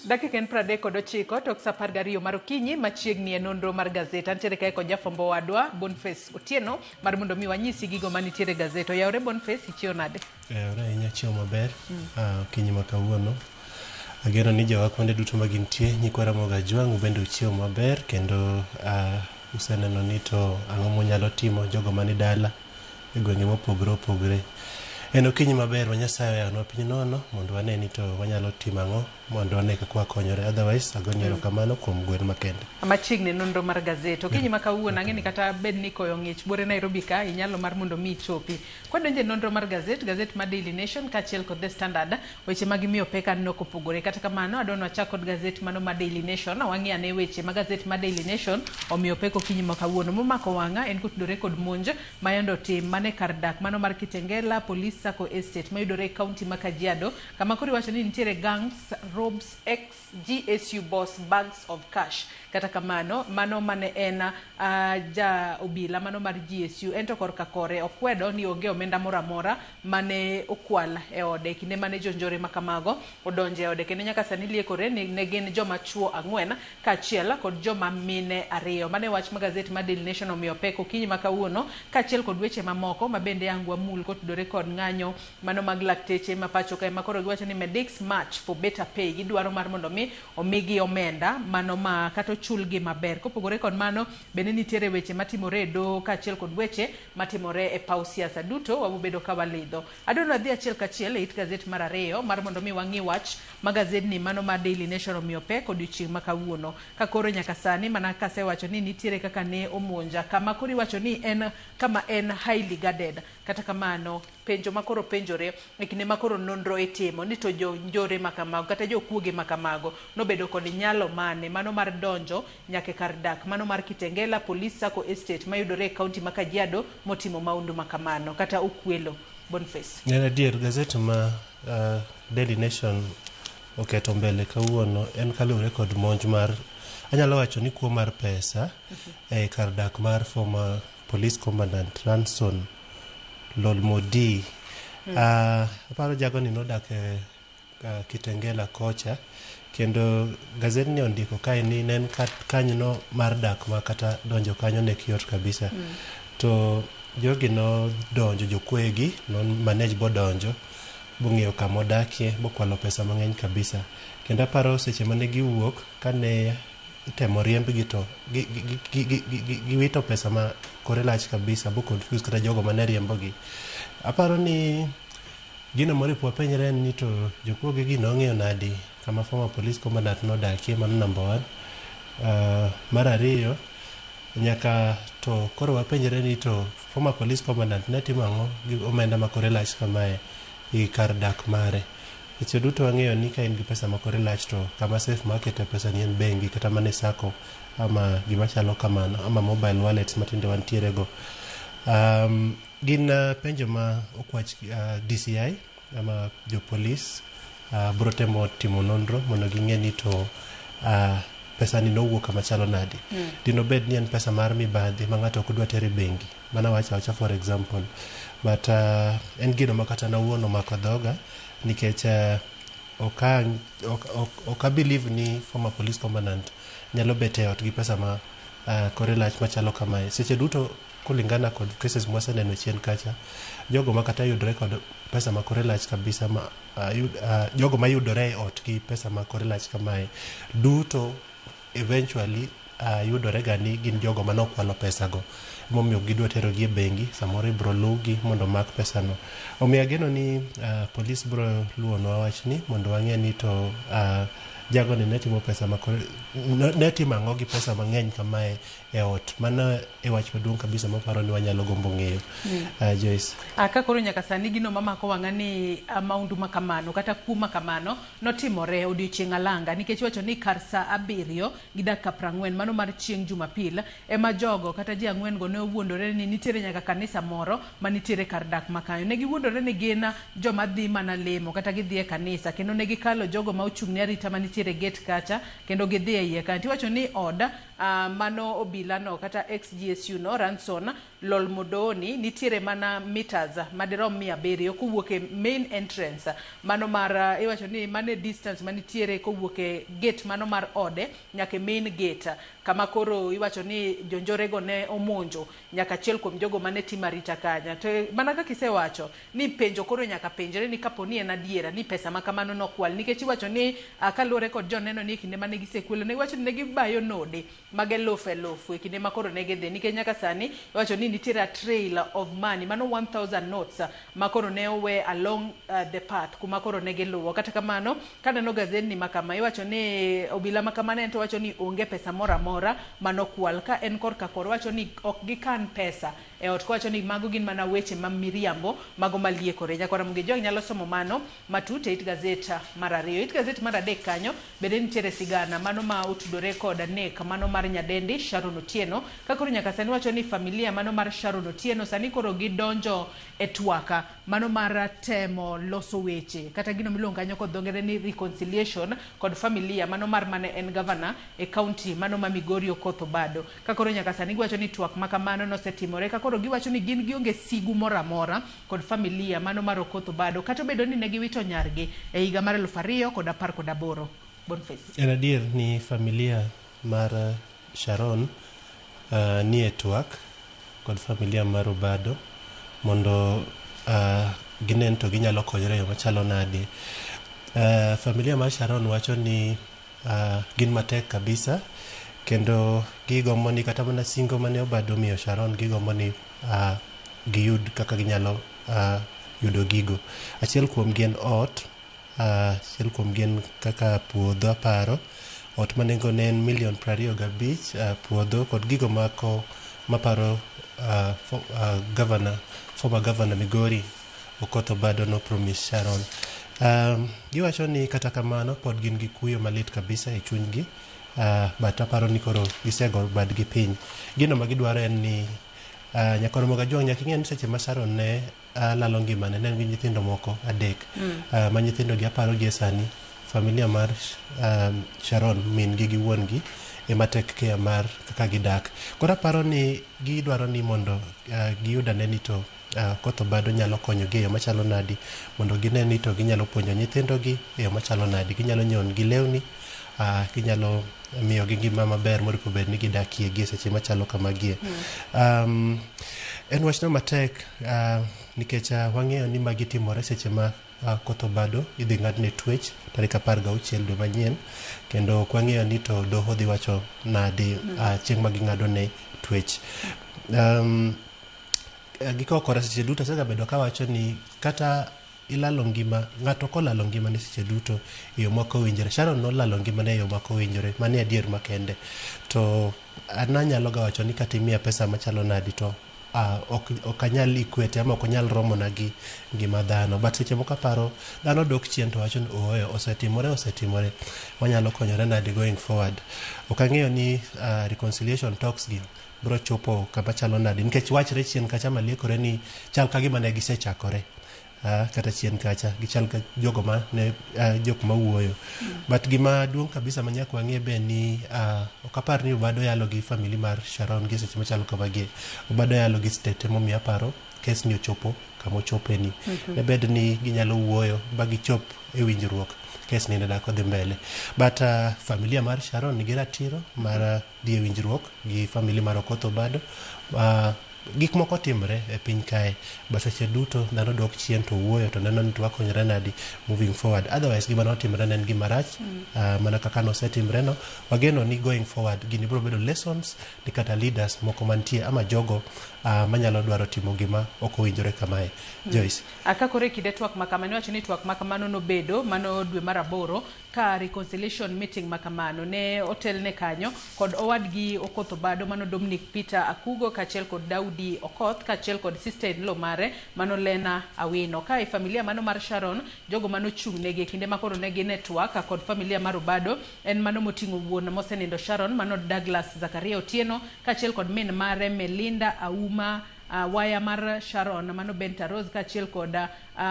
Dakika en 39 tok sa 12 mar okinyi machiegni e nonro mar gazet. Antiere kae kod jafwambo wadwa Boniface Otieno mar mondo mi wanyisi gigo manitiere e gazet. Oyawore Boniface, ichiew nade? Oyawore ahinya, chiew maber. Okinyi ma kawuono. Ageno ni jowa kuonde duto ma gintie, nyikwa Ramogi Ajwang' ubende uchiew maber kendo useneno ni to ang'o munyalo timo jogo mani dala e gwenge mopogore opogore. En okinyi maber ma Nyasaye oyawonwa piny nono mondo wane ni to wanyalo timo ang'o mondo wane kaka wakonyore. Otherwise, agoni erokamano kuom gwel makende. Machiegni nonro mar gazet. Okinyi ma kawuono ang'e ni kata bed ni koyo ng'ich buore Nairobi ka inyalo mar mondo mi ichopi. Kwadonjo e nonro mar gazet, gazet mar Daily Nation kaachiel kod The Standard, weche ma gimiyo pek aneno kopogore. Kata kamano, adwa ni wachak kod gazet mano mar Daily Nation. Wang'i ane weche ma gazet mar Daily Nation omiyo pek okinyi ma kawuono. Momako wang'a en kotudore kod monj ma yande otim mana e kar dak mano mar Kitengela Police Sacco Estate mayudore e kaunti ma Kajiado, kama koro iwacho ni nitiere gangs robs ex GSU boss bags of cash. Kata kamano, mano mane en ja obila mano mar GSU ento korka kore okwedo ni onge omenda moro amora mane okwal e ode kinde mane jonjore ma kamago odonjo e ode kendo nyaka sani liekore ni ne gin joma chuo ang'wen kaachiel kod joma mine ariyo. Mano e wach ma gazet mar Daily Nation omiyo pek okinyi ma kawuono kaachiel kod weche mamoko ma bende ang' wamul kotudore kod ng'anyo mano mag lakteche ma pacho kae ma koro giwacho ni medics march for better pay. Gidwaro mar mondo mi omigi omenda mano ma kata ochulgi maber. Kopogore kod mano, bende nitiere weche matimore e doho kaachiel kod weche matimore e paw siasa. Duto wabobedo ka walidho. Adwaro ni wadhi achiel kachiel e it gazet mar ariyo mar mondo mi wang'i wach ma gazedni mano mar Daily Nation omiyo pek odiochieng' ma kawuono. Ka koro nyaka sani mana kasewacho ni nitiere kaka ne omonja kama koro iwacho ni en kama en highly guarded. Kata kamano, penjo ma koro penjore e kinde ma koro nonro itimo ni to jo njore ma kamago kata jokuoge ma kamago nobedo kod nyalo mane mano mar donjo nyaka e kar dak mano mar Kitengela Police Sacco Estate mayudore e kaunti ma Kajiado motimo maundu ma kamano kata okwelo. Boniface. En adier, gazet ma Daily Nation oketo mbele kawuono en kaluwore kod monj mar, anyalo wacho ni kuo mar pesa e kar dak mar former police commandant Ranson Lolmodi. Aparo jagoni nodak e Kitengela kocha kendo gazetni ondiko kae ni ne en kanyono mar dak ma kata donjo kanyo ne ok yot kabisa. To jogi nodonjo, jokuoyegi no manage bodonjo bong'eyo kama odakie bokwalo pesa mang'eny kabisa. Kendo aparo seche mane giwuok kane itemo riembgi to giwito pesa ma kore lach kabisa bo confuse kata jogo mane riembogi. Aparo ni gino moripo wapenjre en ni to jokuoge gi nong'eyo nadi kama former police commandant nodakie, mano number one. Mar ariyo, nyaka to koro wapenjre ni to former police commandant ne timo ang'o gi omenda ma kore lach kamae e kar dak mare. Seche duto wang'eyo ni ka in gi pesa ma kore lach to kama safe mar kete pesa ni en bengi kata mana e sacco ama gima chalo kamano ama mobile wallets matinde wantiere go. Gin penjo ma okwach DCI ama jopolis bro temo timo nonro mondo ging'e ni to pesa ni nowuok kama chalo nadi. Dino bed ni en pesa mar mibadhi ma ng'ato ok dwa tero e bengi. Mano awacho awacha for example. But en gino ma kata nawuon omako dhoga nikech ok a believe ni former police commandant nyalo bet e ot gi pesa ma kore lach machalo kamae. Seche duto kulingana kod cases mwaseneno chien kacha, jogo ma kata yudore kod pesa ma kore lach kabisa ma jogo mayudore e ot gi pesa ma kore lach kamae duto eventually yudore ga ni gin jogo mane okwalo pesa go. Emomiyo gidwa tero gi e bengi, samoro ibro luwgi mondo omak pesa no. Omiyo ageno ni polis bro luwonwa wachni mondo wang'e ni to jagoni ne timo pesa ma kore, ne timo ang'o gi pesa mang'eny kamae e ot. Mano e wach maduong' kabisa maparo ni wanyalo gombo ng'eyo. Joyce. Ka koro nyaka sani gino mamako wang'a ni maundu ma kamano kata kuo ma kamano notimore odiochieng' alanga nikech iwacho ni kar saa 7 gi dakika 40 mano mar chieng' Jumapil ema jogo kata ji ang'wen go ne owuondore ni nitiere nyaka kanisa moro manitiere kar dak ma kanyo. Ne giwuondore ni gin joma dhi mana lemo kata gidhi e kanisa kendo ne gikalo jogo ma ochung' ne arita manitiere e gate kacha kendo gidhi e iye kanyo. Tiwacho ni od Mano obila no kata ex-GSU no Ranson Lolmodoni nitiere mana meters madirom 700 kowuok e main entrance mano mar iwacho ni mano e distance manitiere kowuok e gate mano mar ode nyaka e main gate kama koro iwacho ni jonjorego ne omonjo nyaka achiel kuom jogo mane timo arita kanyo. To mana kaka isewacho ni penjo koro nyaka penjre ni kapo ni en adiera ni pesa ma kamano nokwal, nikech iwacho ni kaluwore kod joneno ni e kinde mane gisekwelo ne giwacho ni ne gibayo node mag elufu elufu e kinde ma koro ne gidhi, nikech nyaka sani iwacho ni nitiere a trail of money mano 1000 notes ma koro ne owe along the path kuma koro ne giluwo. Kata kamano kaneno gazetni ma kama iwacho ni obila ma kamano en to wacho ni onge pesa moro amora manokwal. Ka en korka kor wacho ni ok gikan pesa e ot, kowacho ni mago gin mana weche ma miriambo mago maliekore. Nyakwara Muge Jwang' nyalo somo mano matut e it gazet mar 2. It gazet mar 3 kanyo bende nitiere sigana mano ma otudore kod nek mano mar nyadendi Sharon Otieno. Ka koro nyaka sani wacho ni familia mano mar Sharon Otieno sani koro gidonjo e twaka mano mar temo loso weche kata gino miluongo kanyo kod dho ngere ni reconciliation kod familia mano mar mane en governor e county mano ma Migori Okoth Obado. Ka koro nyaka sani giwacho ni twak ma kamano nosetimore, ka koro giwacho ni gin gionge sigu moro amora kod familia mano mar Okoth Obado kata obedo ni ne giwito nyargi e higa mar 2018. Boniface. En adier ni familia mar Sharon nie twak kod familia mar Obado mondo ginen to ginyalo konyore e yo machalo nade. Familia mar Sharon wacho ni gin matek kabisa kendo gigombo ni kata mana singo mane Obado omiyo Sharon gigombo ni giyud kaka ginyalo yudo gigo. Achiel kuom gi en ot, achiel kuom gi en kaka puodho aparo, ot ma nengone en milion 25, puodho kod gigo mako maparo governor, former governor Migori Okoth Obado no promise Sharon. Giwacho ni kata kamano pod gin gi kuyo malit kabisa e chunygi, but aparo ni koro gisego badgi piny. Gino ma gidwaro en ni Nyakwar Ramogi Ajwang' nyaka ing'e ni seche ma Sharon ne lalo ngimane ne en gi nyithindo moko 3. Ma nyithindo gi aparo gi e sani familia mar Sharon min gi gi wuon gi ema take care mar kaka gidak. Koro aparo ni gidwaro ni mondo giyud ane ni to Okoth Obado nyalo konyogi e yo machalo nadi mondo gine ni to ginyalo puonjo nyithindogi e yo machalo nadi. Ginyalo nyiewo negi lewni, ginyalo miyogi ngima maber moripo bed ni gidakie gi e seche machalo kamagie. En wachno matek nikech wang'eyo ni magi timore seche ma Okoth Obado idhi ng'adne twech tarik 16 dwe manyien, kendo ok wang'eyo ni to doho dhi wacho nadi chieng' ma ging'adone twech. Giko kora seche duto asegabedo kawacho ni kata ilalo ngima, ng'ato kolalo ngimane seche duto e yo mok owinjore. Sharon nolalo ngimane e yo mok owinjore, mano e adier makende. To an anyalo ga wacho ni kata imiya pesa machalo nadi to ok anyal equate ama ok onyal romona gi ngima dhano. But seche moko aparo dhano dok chien to wacho ni ooyo, osetimore osetimore, wanyalo konyore nadi going forward. Ok ang'eyo ni reconciliation talks gi bro chopo kama chalo nadi, nikech wachre chien kacha maliekore ni chal ka gima ne gisechakore. Kata chien kacha gichal ka jogo ma ne jok mawuoyo. But gima duong' kabisa ma nyaka wang'e be ni ok apar ni Obado yalo gi family mar Sharon gi seche machalo kamagie. Obado yalo gi state emomiyo aparo kes ni ochopo kama ochope ni. Ne bed ni ginyalo wuoyo ba gichop e winjruok, kes ni ne dak odhi mbele. But familia mar Sharon nigi ratiro mar dhi e winjruok gi family mar Okoth Obado. Gik moko timre e piny kae, but seche duto dhano dok chien to wuoyo to neno ni to wakonyre nadi moving forward. Otherwise gima notimre ne en gima rach, mana kaka nosetimre no. Wageno ni going forward gini biro bedo lessons ni kata leaders moko mantie ama jogo manyalo dwaro timo gima ok owinjore kamae. Joyce. Ka koro e kinde twak ma kamano, iwacho ni twak ma kamano nobedo mano dwe mar 8 ka reconciliation meeting ma kamano ne otelne kanyo kod owadgi Okoth Obado mano Dominic Peter Akugo kaachiel kod Daudi Okoth kaachiel kod sister in law mare mano Lena Awino. Ka e familia mano mar Sharon, jogo manochung' negi e kinde ma koro ne gin e twak kod familia mar Obado en mano moting'o wuon mosenindo Sharon mano Douglas Zakaria Otieno kaachiel kod min mare Melinda Auma waya mar Sharon mano Benta Rose kaachiel kod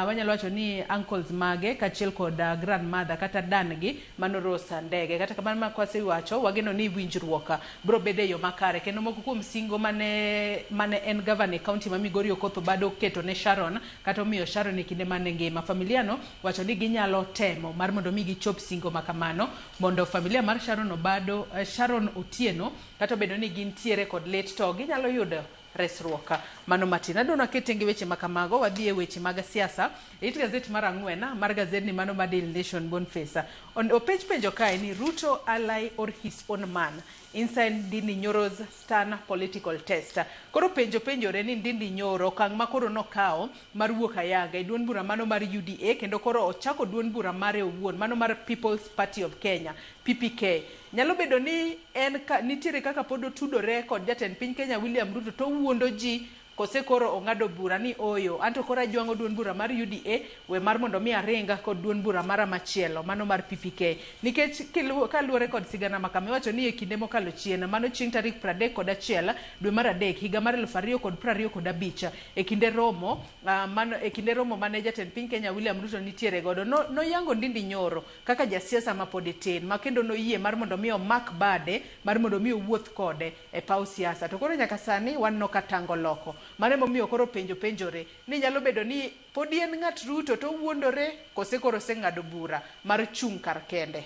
wanyalo wacho ni uncles mage kaachiel kod grandmother kata dan gi mano Rose Ndege. Kata kamano ma kwasewacho wageno ni winjruok biro bedo e yo makare kendo moko kuom singo mane en governor e county ma Migori Okoth Obado oketo ne Sharon kata omiyo Sharon e kinde mane ngima. Familia no wacho ni ginyalo temo mar mondo mi gichop singo ma kamano mondo familia mar Sharon Obado, Sharon Otieno kata obedo ni gintiere kod lit to ginyalo yudo resruok mano matin. Adwa naket tenge weche ma kamago, wadhi e weche mag siasa. E it gazet mar ang'wen mar gazedni mano mar Daily Nation Boniface. Openj penjo kae ni Ruto ally or his own man inside Ndindi Nyoro's stern political test. Koro penjo penjore ni Ndindi Nyoro okang' ma koro nokawo mar wuok ayanga e duond bura mano mar UDA kendo koro ochako duond bura mare owuon mano mar People's Party of Kenya PPK. Nyalo bedo ni en ka, nitiere kaka pod otudore kod jatend piny Kenya William Ruto to owuondo ji kose koro ong'ado bura ni oyo anto koro ajwang'o duond bura mar UDA we mar mondo mi aringa kod duond bura mara machielo mano mar PPK nikech kaluwore kod sigana ma kama iwacho ni e kinde mokalo chien mano chieng' tarik 31 dwe mar adek higa mar 2025 e kinde romo mano e kinde romo mane jatend piny Kenya William Ruto nitiere godo noyango Ndindi Nyoro kaka jasiasa ma pod tin ma kendo noyie mar mondo mi omak bade mar mondo mi owuoth kode e paw siasa to koro nyaka sani waneno ka tango loko. Mano emomiyo koro penjo penjore ni nyalo bedo ni podi en ng'at Ruto to owuondore kose koro oseng'ado bura mar chung' kar kende.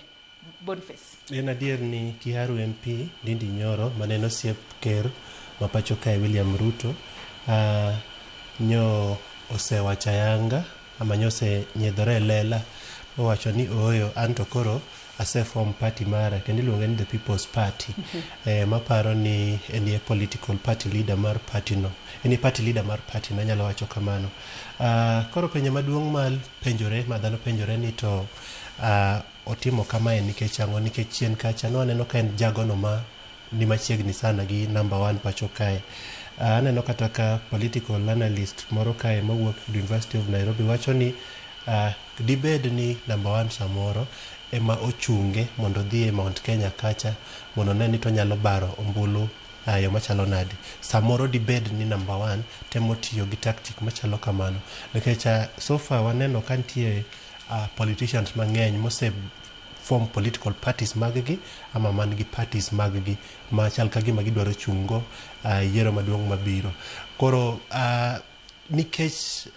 Boniface. En adier ni Kiharu MP Ndindi Nyoro mane en osiep ker ma pacho kae William Ruto nyo osewacho ayanga ama nyo osenyiedhore e lela owacho ni ooyo an to koro ase form party mara kendo iluonge ni The People's Party. Maparo ni en e political party leader mar party no. En e party leader mar party no anyalo wacho kamano. Koro penjo maduong' ma penjore ma dhano penjore ni to otimo kamae nikech ang'o? Nikech chien kacha ne waneno ka en jagono ma ni machiegni sana gi number one pacho kae. Aneno kata ka political analyst moro kae mawuok University of Nairobi wacho ni dibed ni number one samoro ema ochunge mondo odhi e Mount Kenya kacha mondo one ni to onyalo baro ombulu yo machalo nade. Samoro dibed ni number one temo tiyo gi tactic machalo kamano nikech so far waneno ka nitie politicians mang'eny mose form political parties mag gi ama man gi parties mag gi machal ka gima gidwaro chungo yiero maduong' mabiro. Koro nikech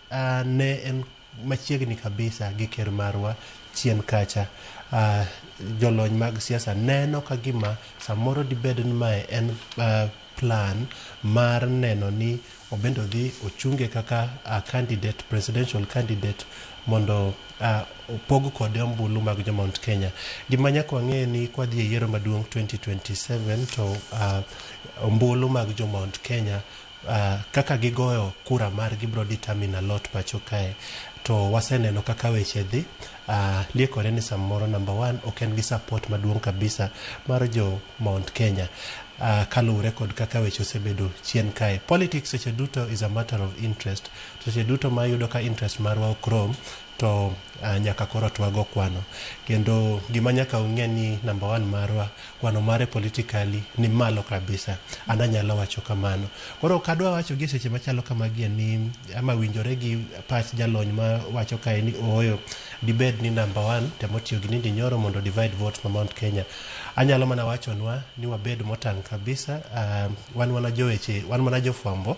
ne en machiegni kabisa gi ker marwa chien kacha, jolony mag siasa neno ka gima samoro dibed ni mae en plan mar neno ni obende odhi ochunge kaka candidate, presidential candidate mondo opog kode ombulu mag jo Mount Kenya. Gima nyaka wang'e ni kwadhi e yiero maduong' 2027 to ombulu mag jo Mount Kenya kaka gigoyo kura margi bro determine a lot pacho kae. To waseneno kaka weche dhi, liekore ni samoro number one ok en gi support maduong' kabisa mar jo Mount Kenya kaluwore kod kaka weche osebedo chien kae. Politics seche duto is a matter of interest. Seche duto ma iyudo ka interest marwa ok rom to nyaka koro twago kwano. Kendo gima nyaka ung'e ni number one marwa kwano mare politically ni malo kabisa. An anyalo wacho kamano. Koro ok adwa wacho gi seche machalo kamagi ni ama winjore gi pach jalony ma wacho kae ni ooyo dibed ni number one temo tiyo gi Ndindi Nyoro mondo divide votes ma Mount Kenya. Anyalo mana wachonwa ni wabed motang' kabisa. Wan mana joweche, wan mana jofwambo.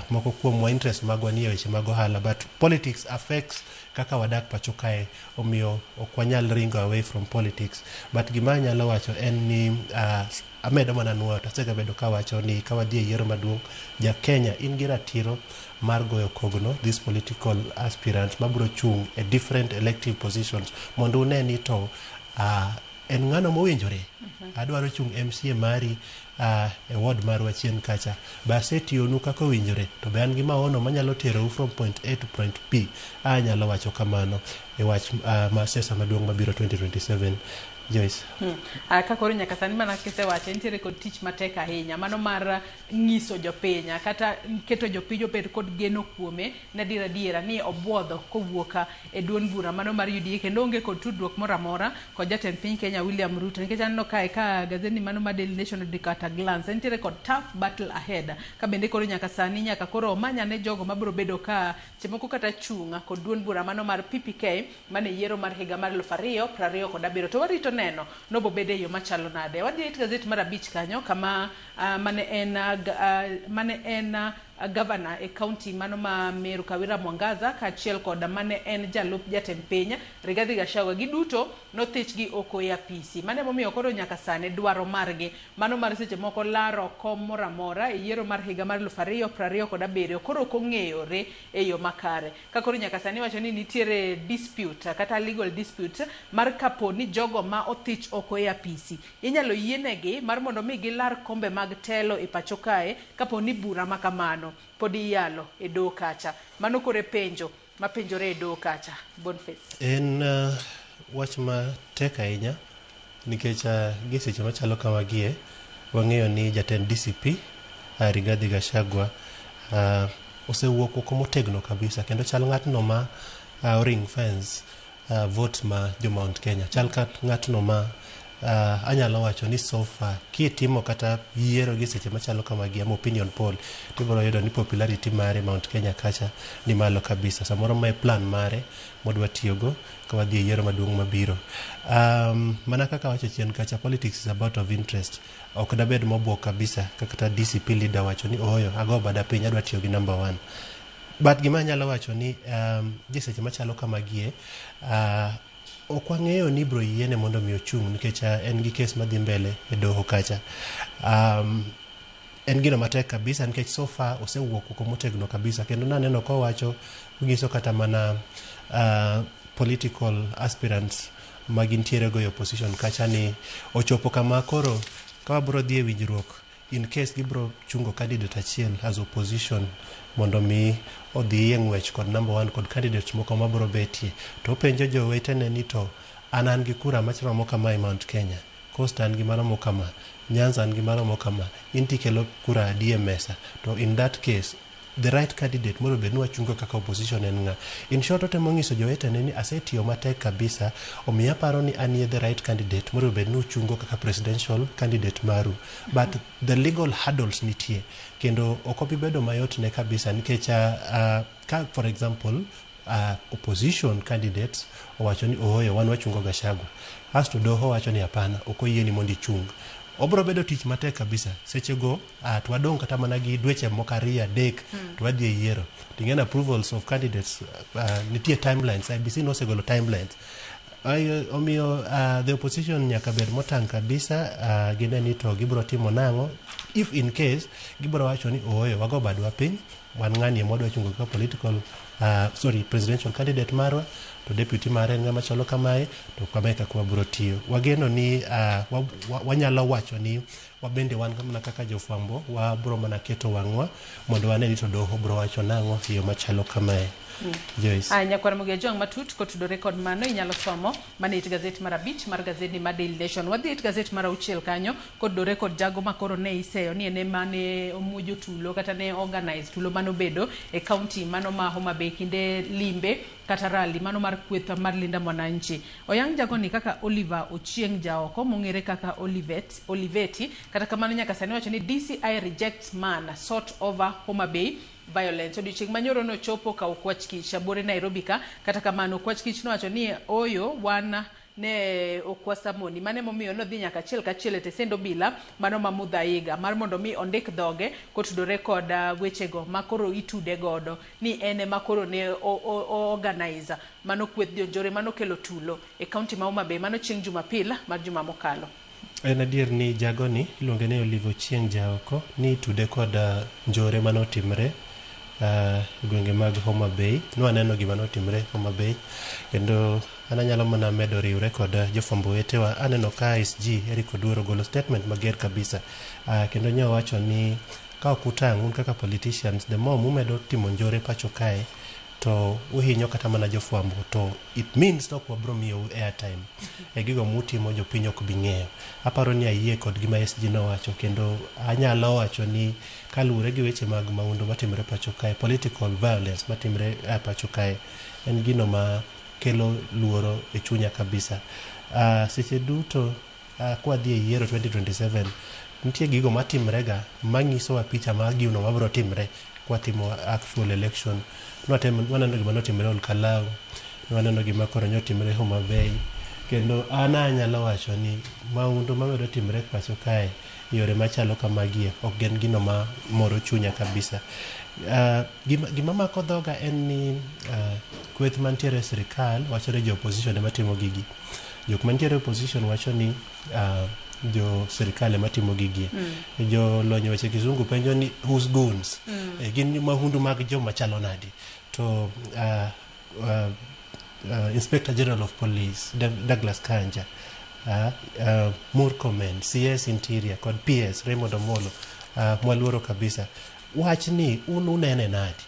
Moko kuomwa interest magwa ni e weche mag ohala but politics affects kaka wadak pacho kae omiyo ok wanyal ringo away from politics but gima anyalo wacho en ni amedo mana nuoyo to asegabedo kawacho ni ka wadhi e yiero maduong' ja Kenya in gi ratiro mar goyo kogno this political aspirants mabiro chung' e different elective positions mondo une ni to en ng'ano mowinjore adwaro chung' MCA mari e ward marwa chien kacha be asetiyonu kaka owinjore to be an gi maono manyalo terou from point A to point B anyalo wacho kamano e wach mar siasa maduong' mabiro 2027. Joyce. Ka koro nyaka sani mana kisewache nitiere kod tich matek ahinya mano mar nyiso jopiny kata keto jopiny obed kod geno kuome ne adiera adiera ni obuodho kowuok e duond bura mano mar UDA kendo onge kod tudruok moro amora kod jatend piny Kenya William Ruto nikech aneno kae ka gazeti mano mar Daily Nation ondiko at a glance nitiere kod tough battle ahead ka bende koro nyaka sani nyaka koro omanyane jogo mabiro bedo ka seche moko kata chung' kod duond bura mano mar PPK mane yiero mar higa mar 2027 to warito neno nobobede e yo machalo nade. Wadhi e gazet mar abich kanyo kama mane en governor e county mano ma Meru Kawira Mwangaza kaachiel kod mane en jalup jatend piny Rigathi Gachagua giduto nothichgi oko e apisi. Mano emomiyo koro nyaka sani dwaro margi mano mar seche moko laro kom moro amora e yiero mar higa mar 2027 koro ok ong'eyore e yo makare. Ka koro nyaka sani wacho ni nitiere dispute kata legal dispute mar kapo ni jogo ma othich oko e apisi inyalo yienegi mar mondo mi gilar kombe mag telo e pacho kae kapo ni bura ma kamano pod iyalo e doho kacha. Mano koro e penjo mapenjore e doho kacha. Boniface. En wach matek ahinya nikech gi seche machalo kamagie wang'eyo ni jatend DCP Rigathi Gachagua osewuok oko motegno kabisa kendo chal ng'atno ma ring fence vote ma jo Mount Kenya chal ka ng'atno ma anyalo wacho ni so far kitimo kata yiero gi seche machalo kamagi ama opinion poll tibiro yudo ni popularity mare Mount Kenya kacha ni malo kabisa. Samoro mae plan mare modwa tiyogo ka wadhi e yiero maduong' mabiro. Mana kaka wacho chien kacha, politics is about of interest. Ok dabed mobuok kabisa kaka DCP leader wacho ni ooyo ago bada piny adwa tiyo gi number one. But gima anyalo wacho ni gi seche machalo kamagie ok wang'eyo ni ibiro yiene mondo mi ochung' nikech en gi kes madhi mbele e doho kacha. En gino matek kabisa nikech so far osewuok oko motegno kabisa kendo naneno kowacho onyiso kata mana political aspirants ma gintiere go e opposition kacha ni ochopo kama koro ka wabiro dhi e winjruok in case gibiro chungo candidate achiel as opposition mondo mi odhi e ng'wech kod number one kod candidates moko mabiro betie to openjo jowetene ni to an gi kura maromo kama e Mount Kenya, Coast an gi maromo kama, Nyanza an gi maromo kama, in tikelo kura adi e mesa to in that case the right candidate mondo bed ni wachungo kaka opposition en ng'a. In short otemo nyiso jowetene ni asetiyo matek kabisa omiyo aparo ni anie the right candidate mondo bed ni uchungo kaka presidential candidate maru. But the legal hurdles nitie kendo ok obi bedo mayot ne kabisa nikech ka for example opposition candidates owacho ni ooyo wan wachungo Gachagua asto doho wacho ni hapana ok oyieni mondo ichung. Obiro bedo tich matek kabisa sechego to wadong' kata mana gi dweche moko ariyo adek to wadhi e yiero ting'eni approvals of candidates nitie timelines IEBC nosegolo timelines. Omiyo the opposition nyaka bed motang' kabisa gine ni to gibiro timo nang'o if in case gibiro wacho ni ooyo wago badwa piny wan ng'ani ema wadwa chungo kaka political sorry presidential candidate marwa to deputy mare en ng'ama chalo kamae to kamae kaka wabiro tiyo. Wageno ni wanyalo wacho ni wabende wan mana kaka jofwambo wabiro mana keto wang'wa mondo wane ni to doho biro wacho nang'o e yo machalo kamae. Joyce. Aya, nyakwar Mugia Jong matut kotudore kod mano inyalo somo mana it gazet mar abich mar gazedni mar Daily Nation. Wadhi it gazet mar auchiel kanyo kotudore kod jago makoro ne iseyo ni ene mane omuojo tulo kata ne organize tulo manobedo e county mano ma Homa Bay kinde limbe kata rally mano mar kweth mar Linda Mwananchi. Oyang jagoni kaka Oliver Ochieng Jaoko mong'ere kaka Oliveti kata kamano nyaka sani wacho ni DCI rejects man sought over Homa Bay violence. Odiochieng' manyoro nochopo ka Okwach Kich buore Nairobi ka kata kamano Okwach Kich nowacho ni oyo wan ne okwasamoni mane momiyo nodhi nyaka achiel kachiel e tesend obila mano ma Muthaiga mar mondo mi ondik dhoge kotudore kod wechego makoro itude godo ni en ema koro ne o organize mano kweth jonjore mano kelo tulo e county ma Homa Bay mano chieng' Jumapil mar juma mokalo. En adier ni jagoni iluonge ni Oliver Ochieng Jaoko ni itude kod njore manotimre e gwenge mag Homa Bay. Nwaneno gima notimre Homa Bay kendo an anyalo mana medo riwre kod jofwambo wetewa. Aneno ka SG Eric Oduor ogolo statement mager kabisa kendo nyo owacho ni ka ok utang' un kaka politicians the more mumedo timo njore pacho kae To uhinyo kata mana jofwambo to it means ok wabro miyou airtime e gigo mutimo jopiny ok bi ng'eyo. Aparo ni ayie kod gima SG nowacho kendo anyalo wacho ni kaluwore gi weche mag maundu matimore pacho kae, political violence matimore e pacho kae en gino ma kelo luoro e chunya kabisa. Seche duto kwadhi e yiero 2027 nitie gigo matimre ga manyisowa picha mar gino mabiro timre kwatimo actual election. Waneno gima notimre Ol Kalou, waneno gima koro nyotimre Homa Bay, kendo an anyalo wacho ni maundu mamedo timre pacho kae yore machalo kamagie ok gin gino ma moro chunya kabisa. Gima mako dhoga en ni kweth mantiere e sirikal wacho ni jo opposition ema timo gigi. Jok mantiere e opposition wacho ni jo sirikal ema timo gigi. Jolony weche kizungu penjo ni whose goons? Gin mahundu mag joma chalo nadi? To Inspector General of Police Douglas Kanja, Murkomen, CS Interior kod PS Raymond Omolo, mwaluoro kabisa. Wach ni un unene nadi?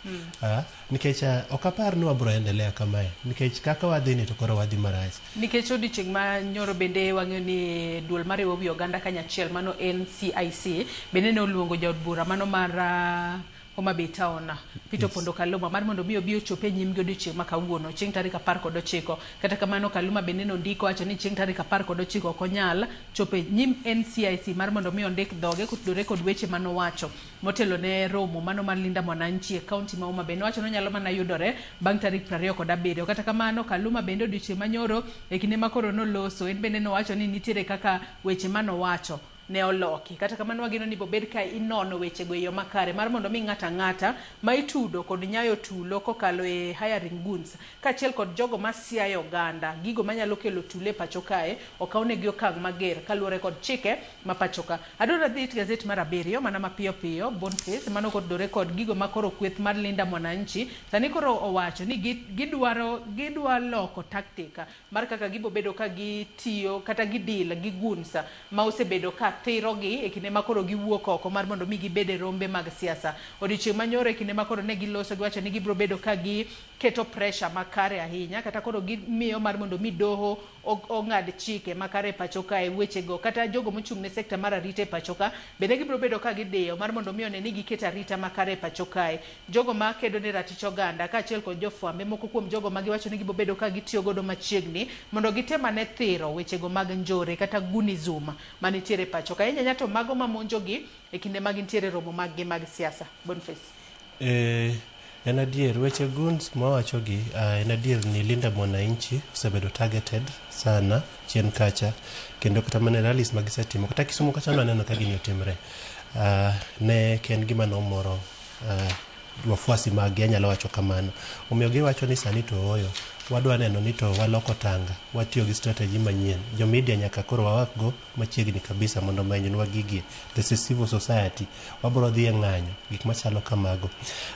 Nikech ok apar ni wabro endelea kamae nikech kaka wadhi ni to koro wadhi marach. Nikech odiochieng' ma nyoro bende wang'eyo ni duol mariwo wi oganda kanyachiel mano NCIC bende ne oluongo jaod bura mano mar Homa Bay Town Peter Opondo Kaluma mar mondo mi obi ochop e nyimgi odiochieng' ma kawuono chieng' tarik 19. Kata kamano Kaluma bende nondiko wacho ni chieng' tarik 19 ok onyal chopo e nyim NCIC mar mondo mi ondik dhoge kotudore kod weche manowacho motelo ne romo mano mar Linda Mwananchi e kaunti ma Homa Bay. Nowacho ni onyalo mana yudore bang' tarik 27. Kata kamano Kaluma bende odiochieng' manyoro e kinde ma koro noloso en bende nowacho ni nitiere kaka weche manowacho ne oloki. Kata kamano wageno ni bobed ka inono wechego e yo makare mar mondo mi ng'ato ang'ata ma itudo kod nyayo tulo kokalo e hiring goons kaachiel kod jogo ma siayo oganda gigo manyalo kelo tulo e pacho kae okawnegi okang' mager kaluwore kod chike ma pacho ka. Adwaro adhi it gazet mar abiriyo mana mapiyo piyo Boniface mano kotudore kod gigo ma koro kweth mar Linda Mwananchi sani koro owacho ni gidwa loko tactic mar kaka gibobedo ka gitiyo kata gideal gi goons ma osebedo ka thirogi e kinde ma koro giwuok oko mar mondo mi gibed e rombe mag siasa. Odiochieng' manyoro e kinde ma koro ne giloso giwacho ni gibiro bedo ka giketo pressure makare ahinya kata koro gimiyo mar mondo mi doho ong'ad chike makare e pacho kae wechego kata jogo mochung' ne sekta mar arita e pacho ka bende gibiro bedo ka gidiyo mar mondo mi one ni giketo arita makare e pacho kae. Jogo ma kedo ne ratich oganda kaachiel kod jofwambe moko kuom jogo ma giwacho ni gibiro bedo ka gitiyo godo machiegni mondo gitem ane thiro wechego mag njore kata gunism manitiere e pacho ka. Ahinya to mago mamonjogi e kinde ma gintiere romo mag gi mag siasa. Boniface. En adier weche goons mawachogi en adier ni Linda Mwananchi osebedo targeted sana chien kacha kendo kata mana rallies ma gisetimo kata Kisumu kacha naneno ka gini otimre. Ne en gima nomoro wafuasi maggi anyalo wacho kamano. Omiyo giwacho ni sani to ooyo wadwa neno ni to waloko tanga watiyo gi strategy manyien. Jo media nyaka koro wawak go machiegni kabisa mondo omenynwa gigi. This is civil society. Wabro dhi e ng'anyo gik machalo kamago.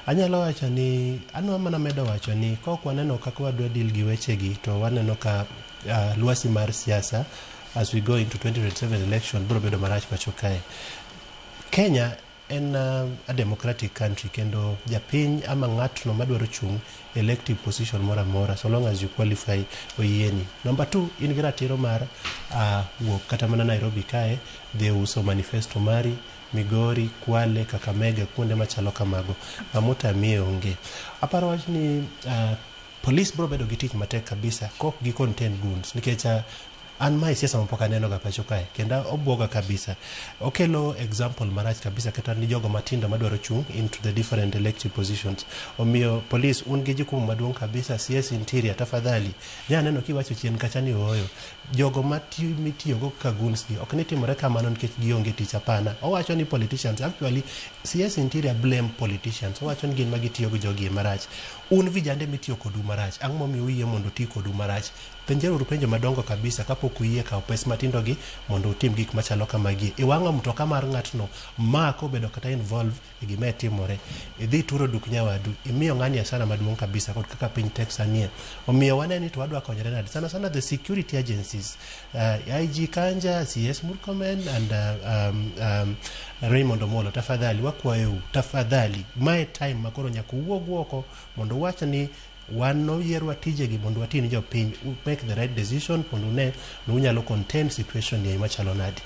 Anyalo wacho ni anwa mana medo wacho ni kok waneno kaka wadwa deal gi wechegi to waneno ka lwasi mar siasa as we go into 2027 election biro bedo marach pacho kae. Kenya en a democratic country kendo japiny ama ng'atno madwaro chung' elective position moro amora so long as you qualify oyieni. Number two, in gi ratiro mar wuok kata mana Nairobi kae dhi uso manifesto mari Migori, Kwale, Kakamega kuonde machalo kamago. Ng'ama onge. Aparo wach ni police biro bedo gi tich matek kabisa kok gi contain goons nikech an mae siasa mapok aneno ga pacho kae kendo obuoga kabisa. Okelo example marach kabisa kata ni jogo matindo madwaro chung' into the different elective positions. Omiyo police un gi jukumu maduong' kabisa. CS Interior tafadhali nya neno kiwacho chien kacha ni ooyo jogo mitiyogo kaka goons gi ok ni timore kamano nikech gionge tich hapana. Owacho ni politicians actually CS Interior blame politicians. Owacho ni gin ma gitiyo gi jogi e marach. Un vijande mitiyo kodu marach. Ang'o momiyo uyie mondo oti kodu marach? Penjeuru penjo madongo kabisa kapok kok uyie kawo pes matindo gi mondo utim gik machalo kamagi. Iwang'o mtoka mar ng'atno ma kobedo kata involve e gima timore. Idhi turo duk nyawadu, imiyo ng'ani hasara maduong' kabisa kod kaka piny tek sani. Omiyo wane ni to wadwa konyore nade. Sana sana the security agencies, IG Kanja, CS Murkomen and Raymond Omolo, tafadhali wakwayou, tafadhali mae time makoro nyaka uwuog oko mondo uwach ni wan noyierwa tijegi mondo wati ni jopiny. Make the right decision mondo une ni unyalo contain situation ni machalo nade.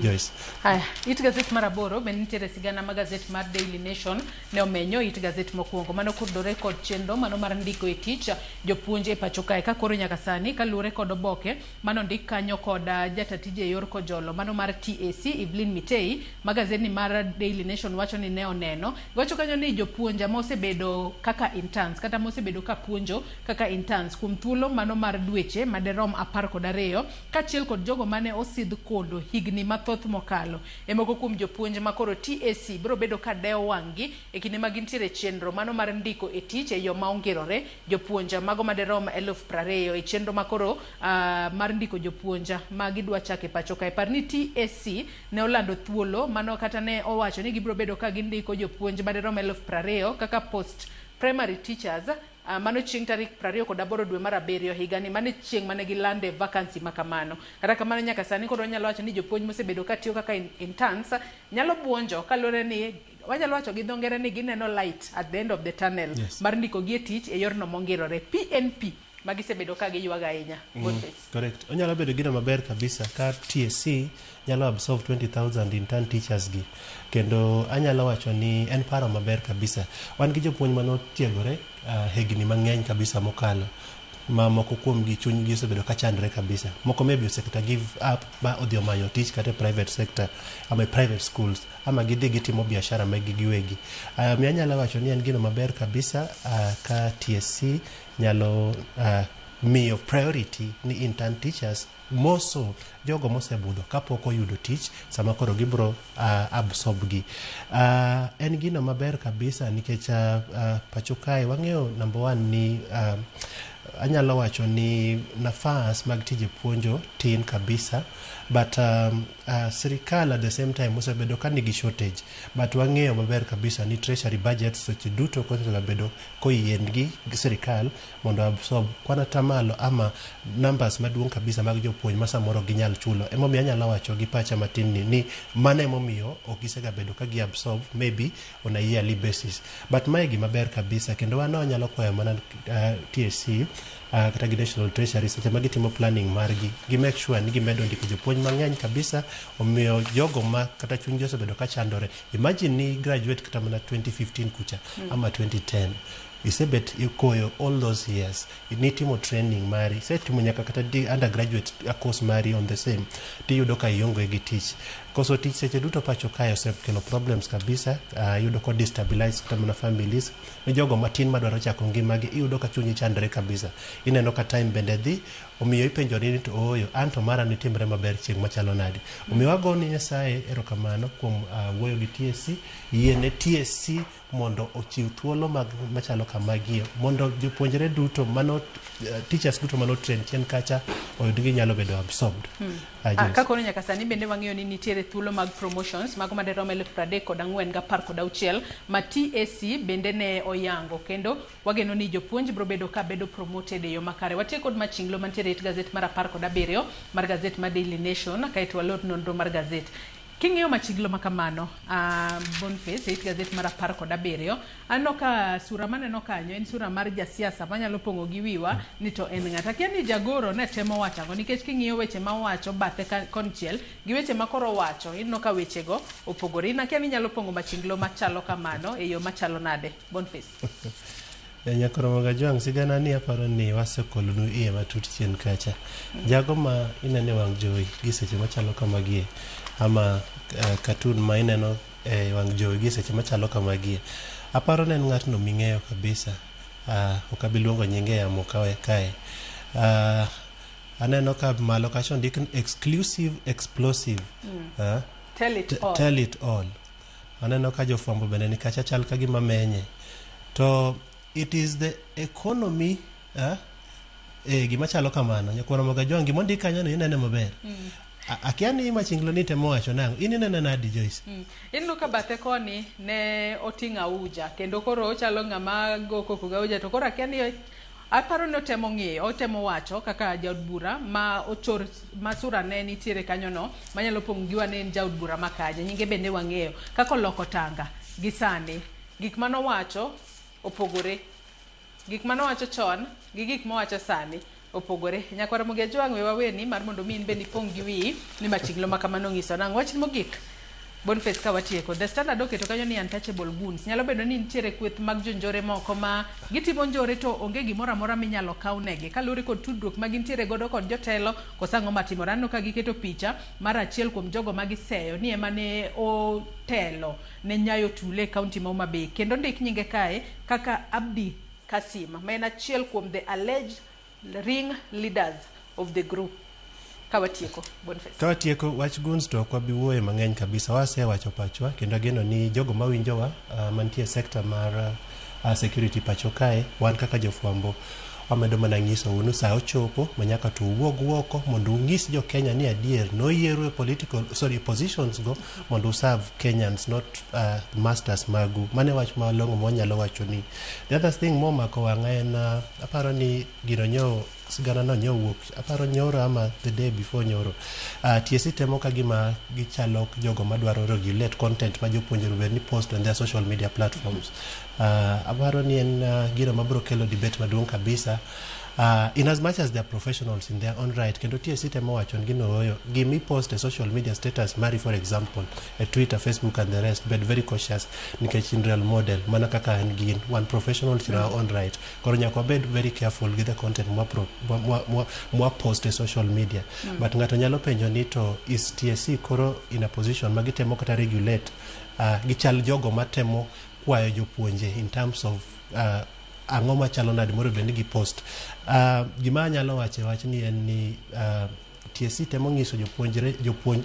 Joyce. Haya, it gazet mar 8 bende nitiere sigana ma gazet mar Daily Nation ne omenyo it gazet mokwongo mano kudore kod chenro mano mar ndiko e tich jopuonj e pacho kae ka koro nyaka sani kaluwore kod oboke mano ndik kanyo kod jata tije e yor kojolo mano mar TAC Evelyn Mitei ma gazetni mar Daily Nation wacho ni ne oneno wacho kanyo ni jopuonj mosebedo kaka interns kata mosebedo ka puonjo kaka interns kuom thuolo mano mar dweche maderom 12 kaachiel kod jogo mane osidh kondo higni mathoth mokalo e moko kuom jopuonj makoro TAC biro bedo ka dewo wang'-gi e kinde ma gintiere chenro mano mar ndiko e tich e yo ma ongirore jopuonj mago maderom 20,000 e chenro makoro mar ndiko jopuonj ma gidwa chako e pacho kae. Par ni TAC ne olando thuolo mano kata ne owacho ni gibiro bedo ka gindiko jopuonj maderom 20,000 kaka post primary teachers mano chieng' tarik 28 dwe mar 7 higani mano chieng' mane gilande vacancy makamano. Kata kamano nyaka sani koro wanyalo wacho ni jopuonj mosebedo katiyo kaka interns nyalo buonjo kaluwore ni wanyalo wacho gi dho ngere ni gineno light at the end of the tunnel. Yes. Mar ndiko gi e tich e yorno mongirore PNP magisebedo ka giywago ahinya. Correct. Onyalo bedo gino maber kabisa ka TSC nyalo absorb 20,000 intern teachers gi. Kendo anyalo wacho ni en paro maber kabisa. Wan gi jopuonj manotiegore higni mang'eny kabisa mokalo. Ma moko kuom gi chunygi osebedo ka chandre kabisa. Moko maybe osekata give up ba odhi omanyo tich kata e private sector ama e private schools ama gidhi gitimo biashara megi giwegi. Mi anyalo wacho ni en gino maber kabisa ka TSC nyalo miyo priority ni intern teachers moso jogo mosebudho kapok oyudo tich sama koro gibro absorb gi. En gino maber kabisa nikech pacho kae wang'eyo number one ni anyalo wacho ni nafas mag tije puonjo tin kabisa but sirikal at the same time osebedo ka nigi shortage but wang'eyo maber kabisa ni treasury budget seche duto kosebedo koyiengi gi sirikal mondo absorb kwan atamalo ama numbers maduong' kabisa mag jopuonj ma samoro ginyal chulo. Emomiyo anyalo wacho gi pacha matin ni mano emomiyo ok gisegabedo ka gi absorb maybe on a yearly basis. But mae gima ber kabisa kendo wan wanyalo kwayo mana TSC kata gi National Treasury seche ma gitimo planning margi gi make sure ni gimedo ndiko jopuonj mang'eny kabisa omiyo jogo ma kata chunygi osebedo ka chandore. Imagine ni graduate kata mana 2015 kucha ama 2010 isebet ikoyo all those years nitimo training mari isetimo nyaka kata undergraduate course mari on the same tiyudo ka ionge gi tich. Koso tich seche duto pacho kae osekelo problems kabisa iyudo ko destabilize kata mana families ne jogo matin madwaro chako ngimagi iyudo ka chunyi chandre kabisa ineno ka time bende dhi omiyo ipenjori ni to ooyo an to mara nitimre maber chieng' machalo nade. Omiyo wago ni Nyasaye erokamano kuom wuoyo gi TSC yiene TSC mondo ochiw thuolo mag machalo kamagi mondo jopuonjre duto mano teachers duto mano train chien kacha oyud ginyalo bedo absorbed. Ka koro nyaka sani bende wang'eyo ni nitiere thuolo mag promotions mago maderom 34,016 ma TSC bende ne oyango kendo wageno ni jopuonj biro bedo ka bedo promoted e yo makare. Watieko kod machinglo mantiere e gazet mar 17 mar gazet mar Daily Nation kaeto walor nonro mar gazet. King'iyo machiglo makamano, Boniface, e gazet mar 17, aneno ka sura maneno kanyo en sura mar jasiasa manyalo pong'o gi wiwa ni to en ng'at. Akia ni jagoro ne temo wacho ang'o nikech king'iyo weche ma owacho bathe konchiel gi weche ma koro owacho ineno ka wechego opogore. In akia ni inyalo pong'o machinglo machalo kamano e yo machalo nade, Boniface? Nyakoro Magajwang' sigana ni aparo ni wasekolonu iye matut chien kacha. Jago ma ineno e wang' jowi gi seche machalo kamagie ama cartoon ma ineno e wang' jowi gi seche machalo kamagie. Aparo ne en ng'atno ming'eyo kabisa. Ok abi luongo nyinge e yamo kae. Aneno ka malo kacha ondik ni exclusive explosive. Tell it all. Tell it all. Aneno ka jofwambo bende ni kacha chal ka gima menye. To it is the economy Gima chalo kamano nyakwar Ramogi Ajwang' gimondik kanyo no inene maber. Akia ni Machinglo ni temo wacho nang'o in inene nadi, Joyce? Ineno ka bathe koni ne oting'o auja kendo koro ochalo ng'ama go koko gauja, to koro akia ni aparo ni otemo ng'iyo, otemo wacho kaka jaod bura ma ochor ma sura ne nitiere kanyo no manyalo pong'o giwa ni en jaod bura ma kanye, nyinge bende wang'eyo kaka oloko tanga gi sani gik manowacho opogore, gik manowacho chon gi gik mowacho sani opogore. Nyakwar Ramogi Ajwang', we waweni mar mondo mi in bende ipong' gi wiyi ni machinglo ma kamano ng'iso nang'o. Wach mogik, Boniface, ka watieko, The Standard oketo kanyo ni untouchable goons. Nyalo bedo ni nitiere kweth mag jonjore moko ma gitimo njore to onge gimoro amora minyalo kaw negi kaluwore kod tudruok ma gintiere godo kod jotelo koso ang'o matimore. Aneno ka giketo picha mar achiel kuom jogo ma giseyo ni ema ne otelo ne nyayo tule e kaunti ma Homa Bay, kendo ndik nyinge kae kaka Abdi Kasim, ma en achiel kuom the alleged ring leaders of the group. Ka watieko, Boniface. Ka watieko wach goons, to ok wabi wuoye mang'eny kabisa. Wasewacho pachwa kendo ageno ni jogo mawinjowa mantie e sector mar security pacho kae, wan kaka jofwambo wamedo mana nyisou ni sa ochopo ma nyaka to uwuog oko mondo ung'is jo Kenya ni adier noyieru e political, sorry, positions go mondo userve Kenyans, not masters magu. Mano e wach malong'o mwanyalo wacho ni the other thing momako wang'a en aparo ni gino nyo sigana no nyowuok, aparo nyoro ama the day before nyoro, TSC temo ka gima gichalo jogo madwaro regulate content ma jopuonjre bed ni post on their social media platforms. Aparo ni en gino mabiro kelo debate maduong' kabisa, in as much as they are professionals in their own right, kendo TSC temo wacho ni gino oyo gimi post e social media status mari, for example e Twitter, Facebook and the rest, bed very cautious nikech in real model mana kaka en gin one professionals in our own right. Koro nyaka wabed very careful gi the content mwa post e social media. But ng'ato nyalo penjo ni to is TSC koro in a position ma gitemo kata regulate, gichal jogo matemo kwayo jopuonje in terms of ang'o machalo nade mondo bed ni gipost. Gima anyalo wacho e wachni en ni TSC temo nyiso jopuonjre,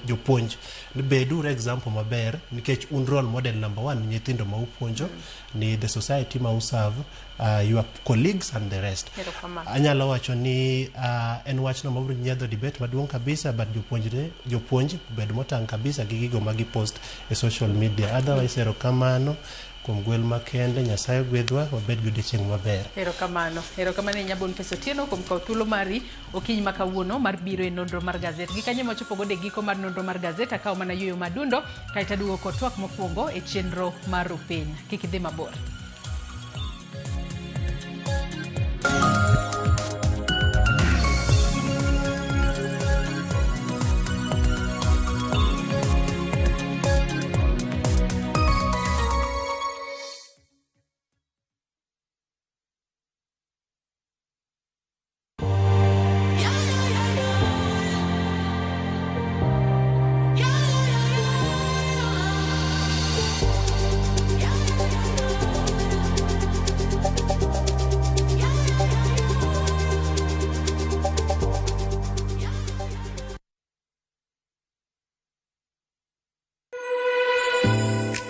jopuonj ni beduru example maber nikech un role model number one ni nyithindo ma upuonjo, ni the society ma userve, your colleagues and the rest. Erokamano. Anyalo wacho ni en wachno mabiro nyiedho debate maduong' kabisa, but jopuonjre, jopuonj bed motang' kabisa gi gigo ma gipost e social media. Otherwise, erokamano kuom gwel makende. Nyasaye ogwedhwa, wabed gi odiochieng' maber. Erokamano, erokamano ahinya, Boniface Otieno, kuom kawo thuolo mari okinyi ma kawuono mar biro e nonro mar gazet. Gi kanyo machopo godo e giko mar nonro mar gazet, akawo mana yueyo madundo kaeto aduogo kod twak mokwongo e chenro mar Rupiny. Kik idhi mabor.